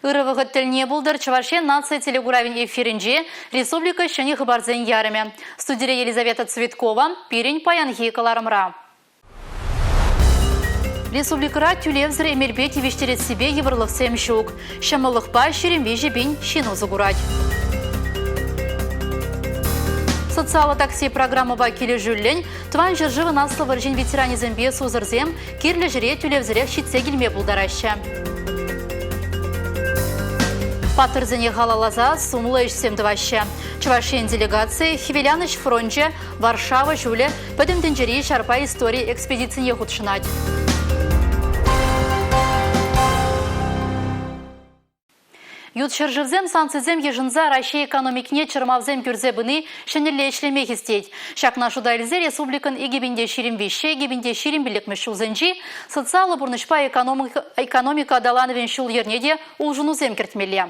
Ырӑ вӑхӑт тӗлне пултӑр Чӑваш Ен наци телекуравӗн эфирӗнче республика ҫӗнӗ хыпарсен ярӑмӗ. Студире Елизавета Цветкова, пирӗн паянхи кӑларӑмра. Республикӑра тӳлевсӗр эмелпе тивӗҫтерессипе йывӑрлӑхсем ҫук. Ҫӑмӑллӑхпа 23 пин ҫын усӑ курать. Социаллӑ такси программӑпа килӗшӳллӗн Тӑван ҫӗршывӑн Аслӑ вӑрҫин ветеранӗсемпе сусӑрсем кирлӗ ҫӗре тӳлевсӗрех ҫитсе килме пултараҫҫӗ. Паттӑрсене халалласа сумлӑ ӗҫсем тӑваҫҫӗ. Чӑваш Ен делегацийӗ Хӗвеланӑҫ фрончӗ Варшава ҫулӗ Пӗтӗм тӗнчери ҫарпа истори экспедицине хутшӑнать. Ют ҫӗршывсем санкцисем йышӑнса Раҫҫей экономикине чӑрмавсем кӳрсе пыни ҫӗнӗлле ӗҫлеме хистет. Ҫакна шута илсе республикӑн 2023 2025 ҫулсенчи социаллӑ пурнӑҫпа экономика аталанӑвӗн ҫул-йӗрне те улшӑнусем кӗртмелле.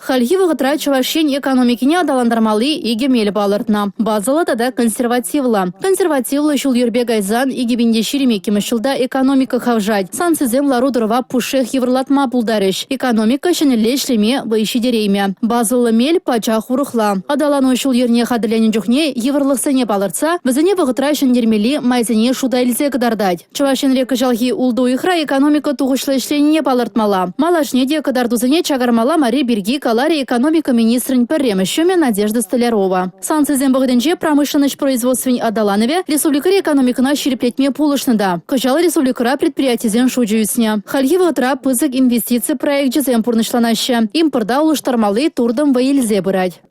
Хальхи вӑхӑтра Чӑваш Ен экономикине аталантармалли икӗ мел палӑртнӑ: базӑллӑ тата консервативлӑ. Консервативлӑ ҫул-йӗрпе кайсан 2022-мӗш ҫулта экономика хавшать, санкцисем лару-тӑрӑва пушшех йывӑрлатма пултарӗҫ, экономика ҫӗнӗлле ӗҫлеме вӑй ҫитереймӗ. Базӑллӑ мел пачах урӑхла. Аталану ҫул-йӗрне хатӗрленӗ чухне йывӑрлӑхсене палӑртса вӗсене вӑхӑтра ҫӗнтермелли майсене шута илсе кӑтартать. Чӑваш Енре кӑҫалхи ултӑ уйӑхра экономика тухӑҫлӑ ӗҫленине палӑртмалла. Малашне те кӑтартусене чакармалла марри пирки каларӗ экономика министрӗн пӗрремӗш ҫумӗ Надежда Столярова. Санкцисем вӑхӑтӗнче промышленноҫ производствин аталанӑвӗ республикӑри экономикӑна ҫирӗплетме пулӑшнӑ та. Кӑҫал республикӑра предприятисен шучӗ ӳснӗ. Хальхи вӑхӑтра пысӑк инвестици проекчӗсем пурнӑҫланаҫҫӗ. Импорта улӑштармалли туртӑм вӑй илсе пырать.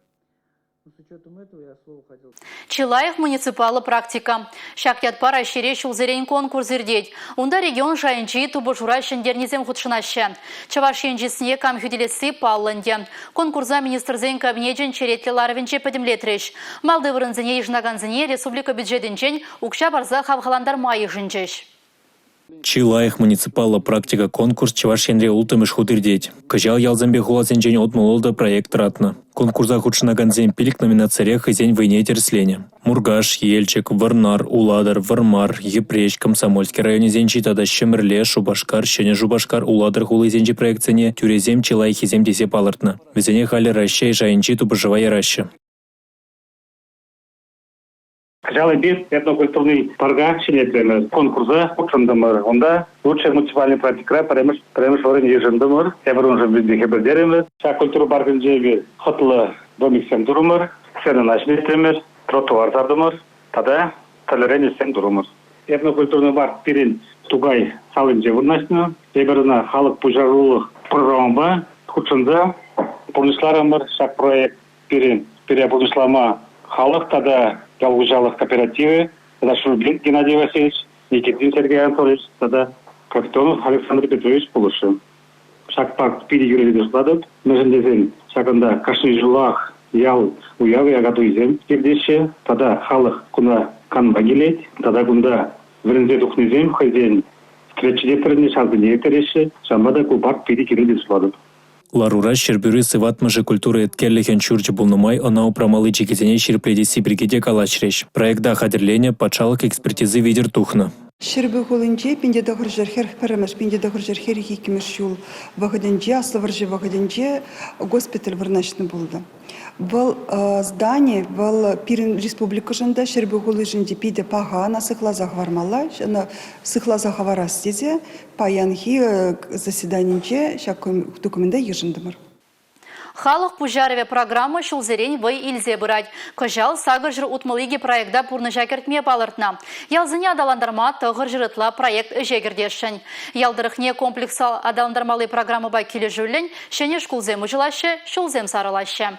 Чи лайӑх муниципаллӑ практика. Ҫак ятпа Раҫҫейре ҫулсерен конкурс иртет. Унта регион шайӗнчи тупӑшура ҫӗнтернисем хутшӑнаҫҫӗ. Чӑваш Ен чысне кам хӳтӗлесси паллӑ ӗнтӗ. Конкурса Министрсен Кабинечӗн черетлӗ ларӑвӗнче пӗтӗмлетрӗҫ. Малти вырӑнсене йышӑнакансене республика бюджетӗнчен укҫа парса хавхалантарма йышӑнчӗҫ. Чи лайӑх муниципаллӑ практика конкурс Чӑваш Енре улттӑмӗш хут иртет. Кӑҫал ялсемпе хуласенчен 66 проект тӑратнӑ. Конкурса хутшӑнакансем пилӗк номинацире хӑйсен вӑйне тӗрӗсленӗ. Муркаш, Елчӗк, Вӑрнар, Улатӑр, Вӑрмар, Йӗпреҫ, Комсомольски районӗсенчи тата Ҫӗмӗрле, Шупашкар, Ҫӗнӗ Шупашкар, Улатӑр хулисенчи проектсене тӳресем чи лайӑххисем тесе палӑртнӑ. Вӗсене халӗ Раҫҫей шайӗнчи тупӑшӑва яраҫҫӗ. Кӑҫал эпир этнокультурный парка ҫӗнетрӗмӗр. Конкурса хутшӑнтӑмӑр. Унта лучшая муниципальный практикӑра пӗрремӗш пӗрремӗш вырӑн йышӑнтӑмӑр. Тепӗр уншӑн питӗ хӗпӗртерӗмӗр. Ҫак культура паркӗнче эпир хӑтлӑ домиксем турӑмӑр, сценӑна ҫӗнетрӗмӗр, тротуар сартӑмӑр тата тӗрлӗрен ӗҫсем турӑмӑр. Этнокультурный парк пирӗн Тукай салинче вырнаҫнӑ. Эпир ӑна халӑх пуҫарулӑх программӑпа хутшӑнса пурнӑҫларӑмӑр. Ҫак проект Пирӗн пире пурнӑҫлама халӑх тата ял хуҫалӑх кооперативӗ тата Шурбин Геннадий Васильевич, Никитин Сергей Анатольевич тата Капитонов Александр Петрович пулӑшрӗ. Ҫак парк питӗ юрӗ шутлатӑп, мӗншӗн тесен ҫакӑнта кашни ҫулах ял уявӗ, акатуйсем иртеҫҫӗ тата халӑх кунта канма килет тата кунта вӗренсе тухнисем хӑйсен встречи те пӗрне ҫавсене ирттереҫҫӗ. Ҫавӑнпа та ку парк питӗ кирлӗ тесе шутлатӑп. Ларура Ҫӗрпӳри сыватмӑшӗ культура еткерлӗхӗн ҫурчӗ пулнӑ май ӑна упрамалли чикӗсене ҫирӗплетесси пирки те калаҫрӗҫ. Проекта хатӗрленӗ, патшалӑх экспертизи витӗр тухнӑ. Ҫӗрпӳ хулинче 1941-мӗш, 1942-мӗш ҫул вӑхӑтӗнче, Аслӑ вӑрҫӑ вӑхӑтӗнче госпиталь вырнаҫнӑ пулнӑ. Вӑл здани, вӑл пирӗн республикӑшӑн та, Ҫӗрпӳ хулишӗн те питӗ паха, ӑна сыхласа хӑвармалла. Ӑна сыхласа хӑварас тесе паянхи заседанинче ҫак документа йышӑнтӑмӑр. Халӑх пуҫарӑвӗ программа ҫулсерен вӑй илсе пырать. Кӑҫал 862 проекта пурнӑҫа кӗртме палӑртнӑ. Ялсене аталантарма 900 ытла проект ӗҫе кӗртесшӗн. Ял тӑрӑхне комплекс аталантармалли программӑпа килӗшӳллӗн ҫӗнӗ шкулсем уҫӑлаҫҫӗ, ҫулсем сарӑлаҫҫӗ.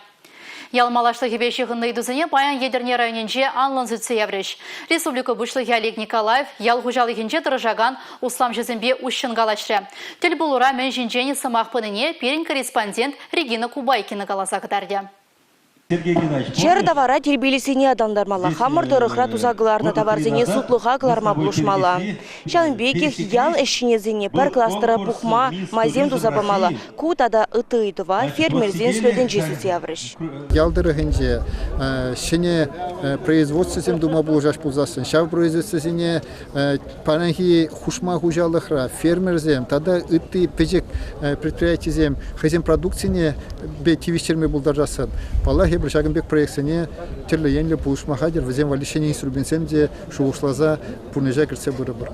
Ял малашлӑхӗпе ҫыхӑннӑ ыйтусене паян Етӗрне районӗнче анлӑн сӳтсе яврӗҫ. Республика Пуҫлӑхӗ Олег Николаев ял хуҫалӑхӗнче тӑрӑшакан усламҫӑсемпе уҫҫӑн калаҫрӗ. Тӗл пулура мӗн ҫинчен сӑмах пынине пирӗн корреспондент Регина Кубайкина каласа кӑтартӗ. Чӗр тавара тирпейлессине аталантармалла, хамӑр тӑрӑхра туса кӑларнӑ таварсене сутлӑха кӑларма пулӑшмалла. Ҫавӑн пекех ял ӗҫченӗсене пӗр кластера пухма майсем туса памалла. Ку тата ытти ыйтӑва фермерсен слетӗнче сӳтсе яврӗҫ. Ял тӑрӑхӗнче ҫӗнӗ производствӑсем тума пулӑшас пулсассӑн ҫав производствӑсене паянхи хушма хуҫалӑхра фермерсем тата ытти пӗчӗк предприятисем хӑйсен продукцине тивӗҫтерме пултарассан, паллах, эпир ҫакӑн пек проектсене тӗрлӗ енлӗ пулӑшма хатӗр, вӗсем валли ҫӗнӗ инструментсем те шухӑшласа пурнӑҫа кӗртсе пырӑпӑр.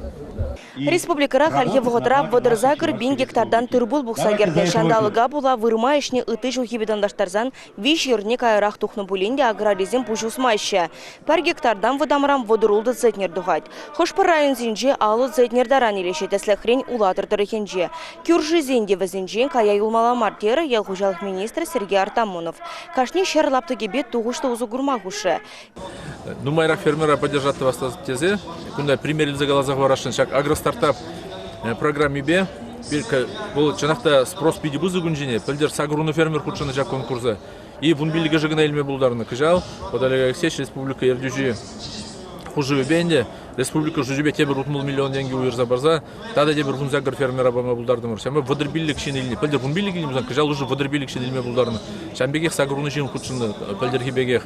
Республикӑра хальхи вӑхӑтра 38 пин гектартан тыр-пул пухса кӗртнӗ. Ҫанталӑка пула вырма ӗҫне ытти ҫулхипе танлаштарсан виҫ эрне каярах тухнӑ пулин те аграрисем пуҫ усмаҫҫӗ. Пӗр гектартан вӑтамран 36 центнер тухать. Хӑш-пӗр районсенче 50 центнер таран илеҫҫӗ, тӗслӗхрен, Улатӑр тӑрӑхӗнче. Кӳршисен те вӗсенчен кая юлмалла мар, терӗ ял хуҫалӑх министрӗ Сергей Артамонов. Кашни ҫӗр лаптӑкӗпе тухӑҫлӑ усӑ курма хушрӗ. Нумайрах фермера поддержать тӑвас тесе кунта пример илсе каласа хӑварасшӑн ҫак агростартап программипе вӑл чӑнах та спрос питӗ пысӑк ун ҫине. Пӗлтӗр сакӑр фермер хутшӑннӑ ҫак конкурса. И вунпиллӗкӗшӗ кӑна илме пултарнӑ. Кӑҫал вот Олег Алексеевич республика ертӳҫи хушӑвӗпе ӗнтӗ республика шучӗпе тепӗр 60 миллион тенкӗ уйӑрса парса тата тепӗр 18 фермера пама пултартӑмӑр. Ҫавӑнпа 35 ҫын илнӗ. Пӗлтӗр 15 илнӗ пулсан, кӑҫал уже 35 ҫын илме пултарнӑ. Ҫавӑн пекех 80 ҫын хутшӑннӑ пӗлтӗрхи пекех.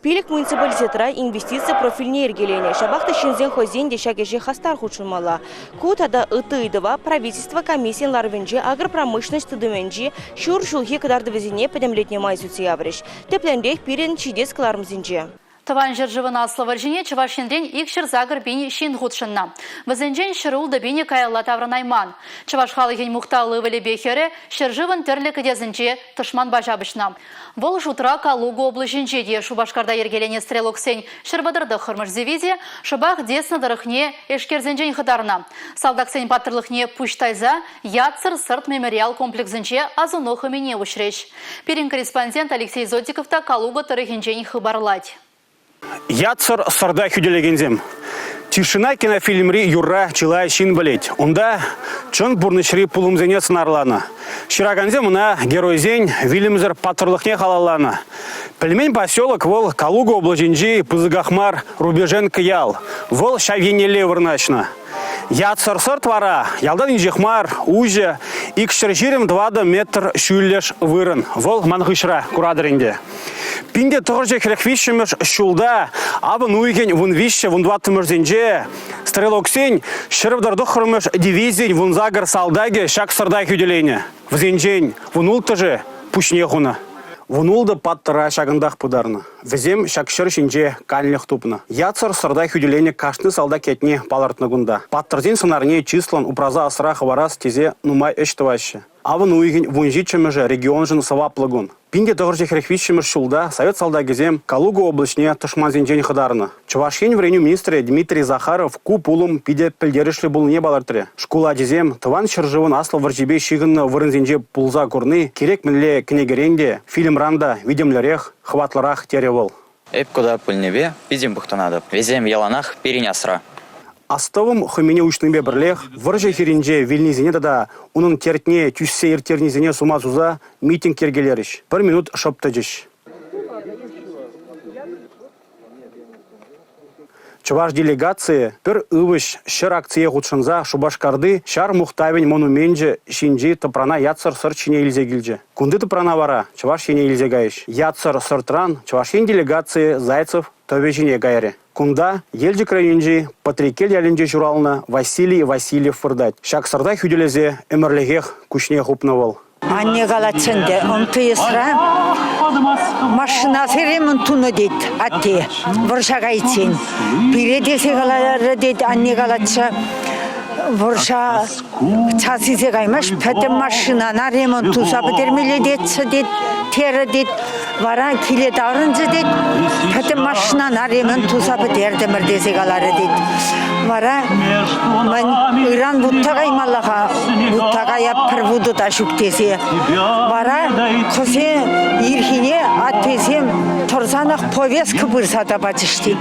Пилӗк муниципалитетра инвестици профильне йӗркеленӗ. Ҫапах та ҫынсен хӑйсен те ҫак ӗҫе хастар хутшӑнмалла. Ку тата ытти ыйтӑва правительство комиссийӗн ларӑвӗнче агропромышленность тытӑмӗнчи ҫур ҫулхи кӑтартӑвӗсене пӗтӗмлетнӗ май сӳтсе яврӗҫ. Тӗплӗнрех пирӗн ҫитес кӑларӑмсенче. Тӑван ҫӗршывӑн Аслӑ вӑрҫине Чӑваш Енрен 208 пин ҫын хутшӑннӑ. Вӗсенчен 106 пинӗ каялла таврӑнайман. Чӑваш халӑхӗн мухтавлӑ ывӑлӗпе хӗрӗ ҫӗршывӑн тӗрлӗ кӗтесӗнче тӑшманпа ҫапӑҫнӑ. Вӑл шутра Калуга облаҫӗнче те Шупашкарта йӗркеленӗ стрелоксен 139-мӗш дивизийӗ шӑпах Десна тӑрӑхне эшкерсенчен хӑтарнӑ. Салтаксен паттӑрлӑхне пуҫ тайса Ятсӑр сӑрт мемориал комплексӗнче асӑну хӑмине уҫрӗҫ. Пирӗн корреспондент Алексей Зотиков та Калуга тӑрӑхӗнчен хыпарлать. Ятсӑр сӑрта хӳтӗлекенсем. «Тишина» кинофильмри юрра чылай ҫын пӗлет. Унта чӑн пурнӑҫри пулӑмсене сӑнарланӑ. Ҫыракансем ӑна геройсен вилӗмсӗр паттӑрлӑхне халалланӑ. Пӗлмен поселок вӑл Калуга облаҫӗнчи пысӑках мар Рубеженко ял. Вӑл ҫав еннелле вырнаҫнӑ. Ятсӑр сӑрт вара ялтан инҫех мар, уҫӑ, 224 метр ҫӳллӗш вырӑн. Вӑл ман хыҫра, куратӑр ӗнтӗ. 1943 ҫулта авӑн уйӑхӗн 13-14-мӗшӗнче стрелоксен 139-мӗш дивизийӗн 18 салтакӗ ҫак сӑрта хӳтӗленӗ. Вӗсенчен 16-шӗ пуҫне хунӑ. 16 паттӑра ҫакӑнтах пытарнӑ. Вӗсем ҫак ҫӗр ҫинче канлӗх тупнӑ. Ятсӑр сӑрта хӳтӗленӗ кашни салтак ятне палӑртнӑ кунта. Паттӑрсен сӑнарне чыслӑн упраса асра хӑварас тесе нумай ӗҫ тӑваҫҫӗ. Авӑн уйӑхӗн 17-мӗшӗ регионшӑн сӑваплӑ кун. 1943 ҫулта совет салтакӗсем Калуга облаҫне тӑшмансенчен хӑтарнӑ. Чӑваш Ен вӗренӳ министрӗ Дмитрий Захаров ку пулӑм питӗ пӗлтерӗшлӗ пулнине палӑртрӗ. Шкул ачисем Тӑван ҫӗршывӑн Аслӑ вӑрҫипе ҫыхӑннӑ вырӑнсенче пулса курни кирек мӗнле кӗнекерен те, фильмран та витӗмлӗрех, хӑватлӑрах терӗ вӑл. Эп кунта пулнипе питӗ мухтанатӑп. Вӗсем яланах пирӗн асра. Астӑвӑм хӑмине уҫнипе пӗрлех вӑрҫӑ хирӗнче вилнисене тата унӑн тертне тӳссе ирттернисене сума суса митинг йӗркелерӗҫ, пӗр минут шӑп тӑчӗҫ. Чӑваш делегацийӗ пӗр ывӑҫ ҫӗр акцие хутшӑнса Шупашкарти ҫар мухтавӗн монуменчӗ ҫинчи тӑпрана ятсӑр сӑрт ҫине илсе килчӗ. Кунти тӑпрана вара Чӑваш Ене илсе кайӗҫ. Ятсӑр сӑртран Чӑваш Ен делегацийӗ Зайцев тӑвӗ ҫине кайрӗ. Кунта Елчӗк районӗнчи Патреккел ялӗнче ҫуралнӑ Василий Васильев выртать. Ҫак сӑрта хӳтӗлесе ӗмӗрлӗхех куҫне хупнӑ вӑл. Анне калать ӗнтӗ, МТСра машинасем тунӑ тет атте вӑрҫа кайиччен. Пире тесе каларӗ тет, анне калатчӗ, вӑрҫа час илсе каймасть, пӗтӗм машинана ремонт туса пӗтермелле тетчӗ тет, терӗ тет. Вара киле таврӑнчӗ тет, пӗтӗм машинана ремонт туса пӗтертӗмӗр тесе каларӗ тет. Вара мӗн ыран вутта каймалла-ха, вутта кая пӗр вутӑ та ҫук тесе. Вара кӑсе ирхине аттесем тӑрсанах повестка пырса та пачӗҫ тет.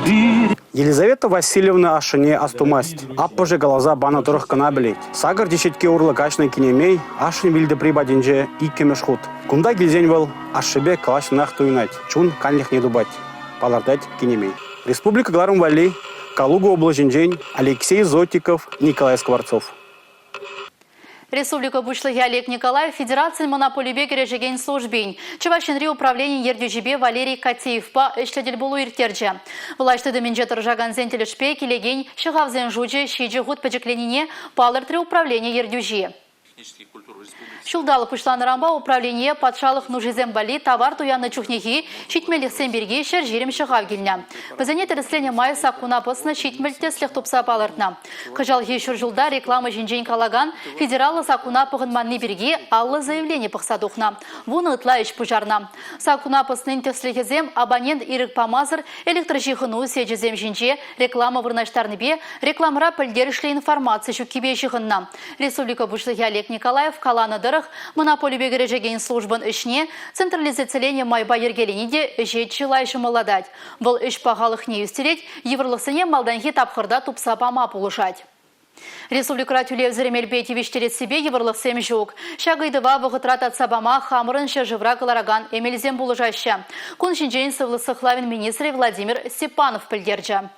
Елизавета Васильевна ашшӗне астумасть. Аппӑшӗ каласа панӑ тӑрӑх кӑна пӗлет. Сакӑр теҫетке урлӑ каҫнӑ кинемей ашшӗн вилтӑпри патӗнче иккӗмӗш хут. Кунта килсен вӑл ашшӗпе калаҫнӑнах туйӑнать, чун канлӗхне тупать, палӑртать кинемей. Республика кӑларӑм валли Калуга облаҫӗнчен Алексей Зотиков, Николай Скворцов. Республика Пуҫлӑхӗ Олег Николаев федерацин монополипе кӗрешекен службин Чӑваш Енри управленийӗн ертӳҫипе Валерий Котеевпа ӗҫлӗ тӗлпулу ирттерчӗ. Влаҫ тытӑмӗнче тӑрӑшакансен тӗлӗшпе килекен ҫӑхавсен шучӗ ҫичӗ хут пӗчӗкленнине палӑртрӗ управлени ертӳҫи. Ҫулталӑк пуҫланнӑранпа управление патшалӑх нушисем валли тавар туяннӑ чухнехи ҫитменлӗхсем пирки 120 ҫӑхав килнӗ. Вӗсене тӗрӗсленӗ май саккуна пӑснӑ 70 тӗслӗх тупса палӑртнӑ. Кӑҫалхи ҫур ҫулта реклама ҫинчен калакан федераллӑ саккуна пӑхӑнманни пирки 50 заявлени пӑхса тухнӑ, вунӑ ытла ӗҫ пуҫарнӑ. Саккуна пӑснин тӗслӗхӗсем абонент ирӗк памасӑр электроҫыхӑну сечӗсем ҫинче реклама вырнаҫтарнипе, рекламӑра пӗлтерӗшлӗ информаци ҫуккипе ҫыхӑннӑ. Республика Пуҫлӑхӗ Олег Николаев каланӑ тӑрӑх, монополипе кӗрешекен службӑн ӗҫне централизациленӗ майпа йӗркелени те ӗҫе чылай ҫӑмӑллатать. Вӑл ӗҫ пахалӑхне ӳстерет, йывӑрлӑхсене малтанхи тапхӑрта тупса пама пулӑшать. Республикӑра тӳлевсӗр эмелпе тивӗҫтерессипе йывӑрлӑхсем ҫук. Ҫак ыйтӑва вӑхӑтра татса пама хамӑрӑн ҫӗршывра кӑларакан эмелсем пулӑшаҫҫӗ. Кун ҫинчен сывлӑх сыхлавӗн министрӗ Владимир Степанов пӗлтерчӗ.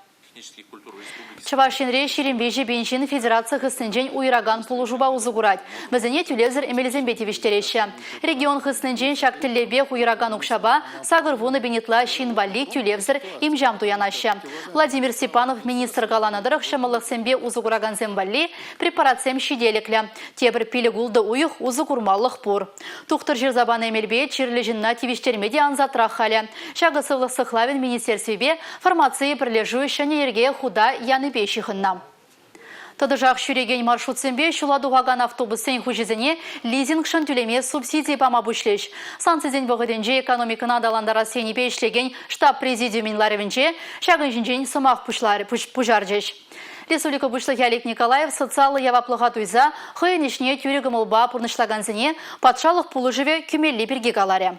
Чӑваш Енре 23 пин ҫын федераци хыснинчен уйӑракан пулӑшупа усӑ курать. Вӗсене тӳлевсӗр эмелсемпе тивӗҫтереҫҫӗ. Регион хыснинчен ҫак тӗллевпех уйӑракан укҫапа 80 пин ытла ҫын валли тӳлевсӗр им-ҫам туянаҫҫӗ. Владимир Степанов министр каланӑ тӑрӑх, ҫӑмӑллӑхсемпе усӑ куракансем валли препаратсем ҫителӗклӗ. Тепӗр пилӗк-ултӑ уйӑх усӑ курмалӑх пур. Тухтӑр ҫырса панӑ эмелпе чирлӗ ҫынна тивӗҫтерме те ансатрах халӗ. Ҫакӑ сывлӑх сыхлавӗн министерствипе фармаци пӗрлешӳ ҫӗнӗ йӗрке хута янипе ҫыхӑннӑ. Тӑтӑшах ҫӳрекен маршрутсемпе ҫула тухакан автобуссен хуҫисене лизингшӑн тӳлеме субсиди пама пуҫлӗҫ. Санкцисен вӑхӑтӗнче экономикӑна аталантарас енӗпе ӗҫлекен штаб президиумӗн ларӑвӗнче ҫакӑн ҫинчен сӑмах пуҫарчӗҫ. Республика Пуҫлӑхӗ Олег Николаев социаллӑ яваплӑха туйса хӑйӗн ӗҫне тӳрӗ кӑмӑлпа пурнӑҫлакансене патшалӑх пулӑшӑвӗ кӳмелли пирки каларӗ.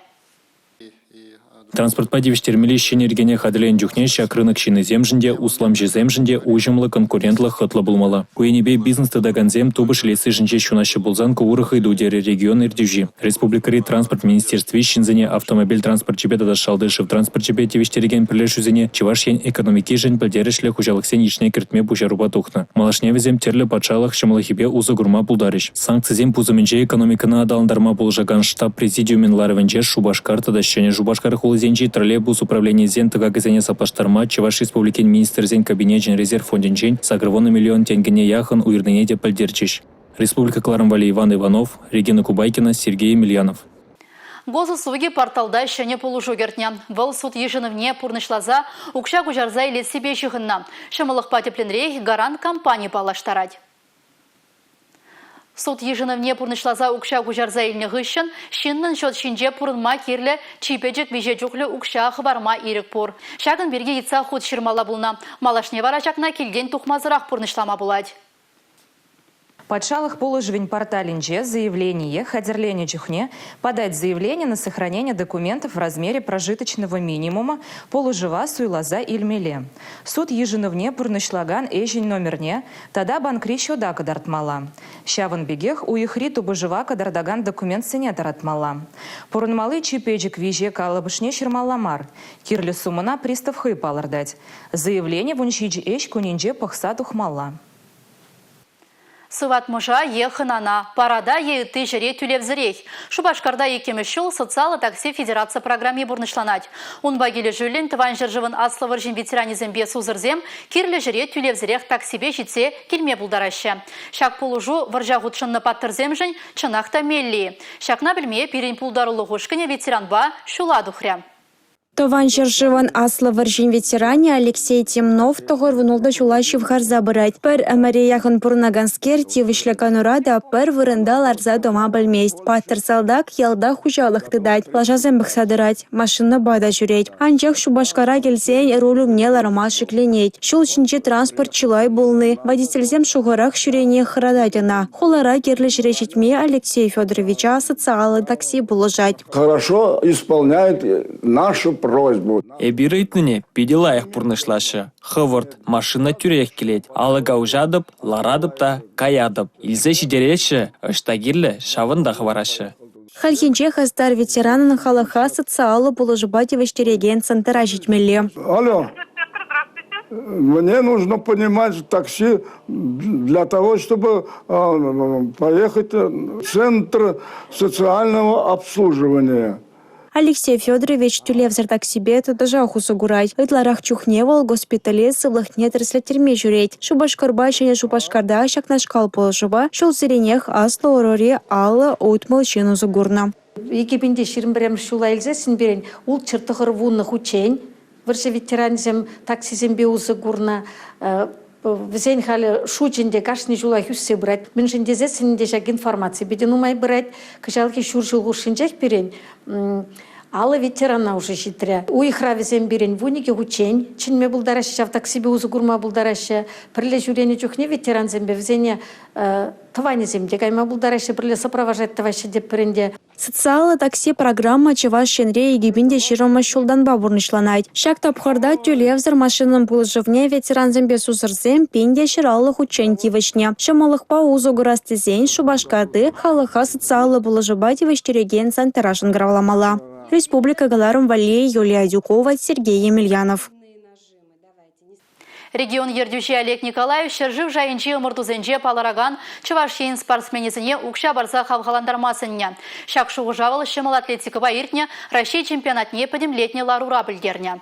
Транспортпа тивӗҫтермелли ҫӗнӗ йӗркене хатӗрленӗ чухне ҫак рынок ҫыннисемшӗн те, усламҫӑсемшӗн те уҫӑмлӑ, конкурентлӑ, хӑтлӑ пулмалла. Ку енӗпе бизнес тытакансем тупӑш илессишӗн ҫеҫ ҫунаҫҫӗ пулсан ку урӑх ыйту терӗ регион ертӳҫи. Республикӑри транспорт министерстви ҫынсене автомобиль транспорчӗпе тата шалти шыв транспорчӗпе тивӗҫтерекен пӗрлешӳсене Чӑваш Ен экономикишӗн пӗлтерӗшлӗ хуҫалӑхсен йышне кӗртме пуҫарупа тухнӑ. Малашне вӗсем тӗрлӗ патшалӑх ҫӑмӑллӑхӗпе усӑ курма пултарӗҫ. Санкцисен пусӑмӗнче экономикӑна аталантарма пулӑшакан штаб президиумӗн ларӑвӗнче Шупашкар тата Ҫӗнӗ Шупашкар хулисенчи троллейбус управленийӗсен тӑкакӗсене саплаштарма Чӑваш Республикин Министрсен Кабинечӗн резерв фондӗнчен 80 миллион тенкӗне яхӑн уйӑрнине те пӗлтерчӗҫ. Республика кӑларӑм валли Иван Иванов, Регина Кубайкина, Сергей Емельянов. Госуслуги порталта ҫӗнӗ пулӑшу кӗртнӗ. Вӑл суд йышӑнӑвне пурнӑҫласа укҫа куҫарса илессипе ҫыхӑннӑ. Ҫӑмӑллӑхпа тӗплӗнрех Гарант компани паллаштарать. Суд йышӑнӑвне пурнӑҫласа укҫа куҫарса илнӗ хыҫҫӑн ҫыннӑн счет ҫинче пурӑнма кирлӗ чи пӗчӗк виҫе чухлӗ укҫа хӑварма ирӗк пур. Ҫакӑн пирки ыйтса хут ҫырмалла пулнӑ. Малашне вара ҫакна килтен тухмасӑрах пурнӑҫлама пулать. Патшалӑх пулӑшӑвӗн порталӗнче заявление хатӗрленӗ чухне подать заявление на сохранение документов в размере прожиточного минимума пулӑшӑва суйласа илмелле. Суд йышӑнӑвне пурнӑҫлакан ӗҫӗн номерне тата банкри счета кӑтартмалла. Ҫавӑн пекех уйӑхри тупӑшӑва кӑтартакан документсене тӑратмалла. Пурӑнмалли чи пӗчӗк виҫе калӑпӑшне ҫырмалла мар. Кирлӗ суммӑна пристав хӑй палӑртать. Заявление 17 ӗҫ кунӗнче пӑхса тухмалла. Сыватмӑша е хӑнана, парада е ытти ҫӗре тӳлевсӗрех. Шупашкарта иккӗмӗш ҫул социаллӑ такси федераци программи пурнӑҫланать. Унпа килӗшӳллӗн Тӑван ҫӗршывӑн Аслӑ вӑрҫин ветеранӗсемпе сусӑрсем кирлӗ ҫӗре тӳлевсӗрех таксипе ҫитсе килме пултараҫҫӗ. Ҫак пулӑшу вӑрҫа хутшӑннӑ паттӑрсемшӗн чӑнах та меллӗ-и? Ҫакна пӗлме пирӗн пултарулӑх ушкӑнӗ ветеранпа ҫула тухрӗ. Тӑван ҫӗршывӑн Аслӑ вӑрҫин ветеранӗ Алексей Темнов 96 ҫула ҫывхарса пырать. Пӗр ӗмӗре яхӑн пурӑнаканскер тивӗҫлӗ канура та пӗр вырӑнта ларса тӑма пӗлмест. Паттӑр салтак ялта хуҫалӑх тытать, лашасем пӑхса тӑрать, машинӑпа та ҫӳрет. Анчах Шупашкара килсен руль умне ларма шикленет. Ҫул ҫинче транспорт чылай пулни, водительсем шухӑрах ҫӳрени хӑратать ӑна. Хулара кирлӗ ҫӗре ҫитме Алексей Федоровича социаллӑ такси пулӑшать. Хорошо исполняет нашу. просьбу. Эпир ыйтнине питӗ лайӑх пурнӑҫлаҫҫӗ. Хӑвӑрт, машина тӳрех килет. Алӑка уҫатӑп, ларатӑп та каятӑп. Илсе ҫитереҫҫӗ, ӑҫта кирлӗ ҫавӑнта хӑвараҫҫӗ. Хальхинче хастар ветеранӑн халӑха социаллӑ пулӑшупа тивӗҫтерекен центра ҫитмелле. Алло. Мне нужно понимать такси для того, чтобы поехать в Центр социального обслуживания. Алексей Федорович тӳлевсӗр таксипе тӑтӑшах усӑ курать. Ытларах чухне вӑл госпитале сывлӑхне тӗрӗслеттерме ҫӳрет. Шупашкарпа Ҫӗнӗ Шупашкарта ҫакнашкал пулӑшупа ҫулсеренех аслӑ ӑрури 50-60 ҫын усӑ курнӑ. 2021 ҫула илсессӗн пирӗн 690 хутчен вӑрҫӑ ветеранӗсем таксисемпе усӑ курнӑ. Вӗсен халӗ шучӗ ӗнтӗ кашни ҫулах ӳссе пырать. Мӗншӗн тесессӗн ӗнтӗ ҫак информаци питӗ нумай пырать. Кӑҫалхи ҫур ҫул хушшинчех пирӗн алӑ ветерана уже ҫитрӗ. Уйӑхра вӗсем пирӗн 12 хутчен чӗнме пултараҫҫӗ, ҫав таксипе усӑ курма пултараҫҫӗ. Пӗрле ҫӳренӗ чухне ветерансемпе вӗсене тӑванӗсем те кайма пултараҫҫӗ, пӗрле сопровождать тӑваҫҫӗ тетпӗр ӗнтӗ. Социаллӑ такси программа Чӑваш Енре 2020 ҫултанпа пурнӑҫланать. Ҫак тапхӑрта тӳлевсӗр машинӑн пулӑшӑвне ветерансемпе сусӑрсем 1150 хутчен тивӗҫнӗ. Ҫӑмӑллӑхпа усӑ курас тесен Шупашкарти халӑха социаллӑ пулӑшупа тивӗҫтерекен центра шӑнкӑравламалла. Республика кӑларӑм валли Юлия Адюкова, Сергей Емельянов. Регион ертӳҫи Олег Николаев ҫӗршыв шайӗнчи ӑмӑртусенче палӑракан Чӑваш Ен спортсменӗсене укҫа парса хавхалантарма сӗннӗ. Ҫак шухӑша вӑл ҫӑмӑл атлетикӑпа иртнӗ Раҫҫей чемпионатне пӗтӗмлетнӗ ларура пӗлтернӗ.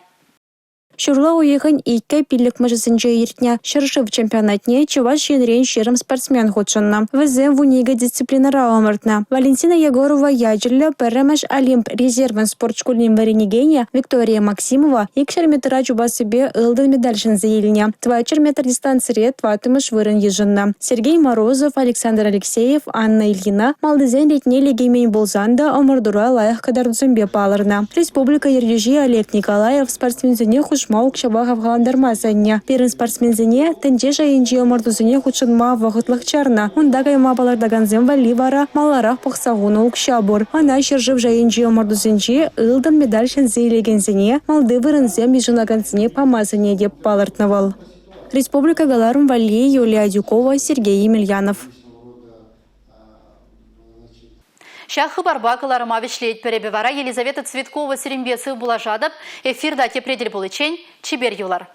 Ҫурла уйӑхӗн 2-5-мӗшӗсенче иртнӗ ҫӗршыв чемпионатне Чӑваш Енрен 20 спортсмен хутшӑннӑ. Вӗсем 12 дисциплинӑра ӑмӑртнӑ. Валентина Егорова ячӗллӗ пӗрремӗш Олимп резервӗн спорт шкулӗн вӗренекенӗ Виктория Максимова 200 метра чупассипе ылтӑн медаль ҫӗнсе илнӗ. 400 метр дистанцире тӑваттӑмӗш вырӑн йышӑннӑ. Сергей Морозов, Александр Алексеев, Анна Ильина малтисен ретне лекеймен пулсан та ӑмӑртура лайӑх кӑтартусемпе палӑрнӑ. Республика ертӳҫи Олег Николаев спортсменсене хушма укҫапа хавхалантарма сӗннӗ. Пирӗн спортсменсене тӗнче шайӗнчи ӑмӑртусене хутшӑнма вӑхӑтлӑх чарнӑ. Унта кайма палӑртакансем валли вара маларах пӑхса хунӑ укҫа пур. Ӑна ҫӗршыв шайӗнчи ӑмӑртусенче ылтӑн медаль ҫӗнсе илекенсене, малти вырӑнсем йышӑнакансене пама сӗнетӗп, палӑртнӑ вӑл. Республика кӑларӑм валли Юлия Адюкова, Сергей Емельянов. Ҫак хыпарпа кӑларӑма вӗҫлетпӗр. Эпӗ вара Елизавета Цветкова сирӗнпе сыв пулашатӑп. Эфирта тепре тӗл пуличчен чипер юлар.